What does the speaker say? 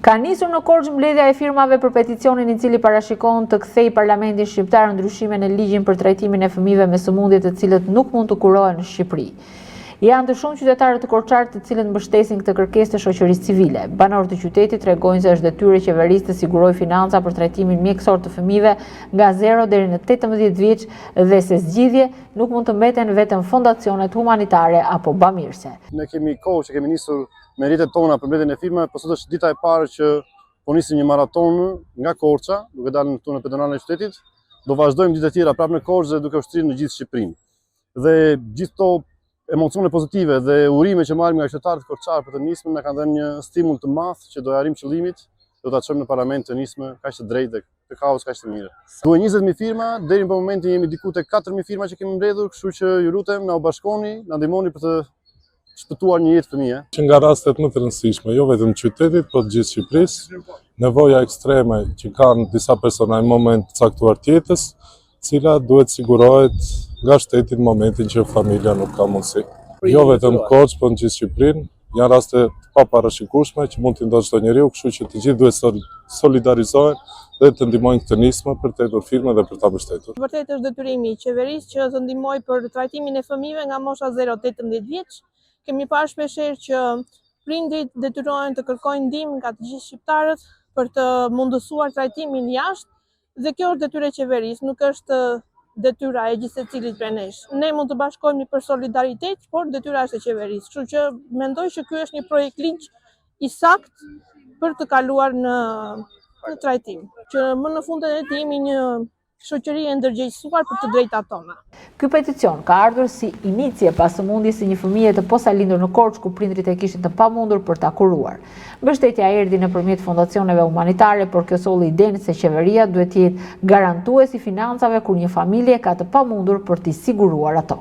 Ka nisur në Korçë mbledhja e firmave për peticionin i cili parashikon të kthejë Parlamentin shqiptar ndryshime në ligjin për trajtimin e fëmijëve me sëmundje të cilët nuk mund të kurohen në Shqipëri. Janë të shumë qytetarët korçarë të cilët mbështesin këtë kërkesë të shoqërisë civile. Banorët e qytetit tregojnë se është detyrë e qeverisë të sigurojë financa për trajtimin mjekësor të fëmijëve nga 0 deri në 18 vjeç dhe se zgjidhje nuk mund të mbeten vetëm fondacionet humanitare apo bamirëse. Ne kemi kohë që kemi nisur me rrjetet tona për mbledhjen e firmave, po sot është dita e parë që po nisim një maratonë nga Korça, duke dalë këtu në pedonalen e qytetit. Do vazhdojmë ditët e tjera prapë në Korçë dhe duke u shtrirë në gjithë Shqipërinë. Dhe gjithë këto emocione pozitive dhe urime që marrim nga qytetarët korçarë për këtë nismë na kanë dhënë një stimul të madh që do arrijmë qëllimit, do ta çojmë në parlament këtë nismë kaq të drejtë dhe këtë kauzë kaq të mirë. Duhen 20000 firma, deri në momentin jemi diku te 4000 firma që kemi mbledhur, kështu që ju lutem na u bashkoni, na ndihmoni për të shpëtuar një jetë fëmije. Që nga rastet më të rëndësishme, jo vetëm të qytetit, por të gjithë Shqipërisë, nevoja ekstreme që kanë disa persona në moment të caktuar të jetës, cila duhet sigurohet nga shteti në momentin që familja nuk ka mundësi. Jo vetëm Korçë, por në gjithë Shqipërinë, janë raste të paparashikueshme që mund t'i ndodhë çdo njeriu, kështu që të gjithë duhet solidarizohen dhe të ndihmojnë këtë nismë për të hedhur firmën dhe për ta mbështetur. Vërtet është detyrimi i qeverisë që të ndihmojë për trajtimin e fëmijëve nga mosha 0-18 vjeç. Kemi parë shpeshherë që prindrit detyrohen të kërkojnë ndihmë nga të gjithë shqiptarët për të mundësuar trajtimin jashtë dhe kjo është detyrë e qeverisë, nuk është detyra e gjithsecilit prej nesh. Ne mund të bashkohemi për solidaritet, por detyra është e qeverisë. Kështu që mendoj që ky është një projektligj i saktë për të kaluar në në trajtim, që më në fund edhe të jemi një shoqëri e ndërgjegjësuar për të drejtat tona. Ky peticion ka ardhur si inicie pas sëmundjes së një fëmije të posalindur në Korçë ku prindërit e kishin të pamundur për ta kuruar. Mbështetja erdhi nëpërmjet fondacioneve humanitare, por kjo solli idenë se qeveria duhet të jetë garantues i financave kur një familje ka të pamundur për t'i siguruar ato.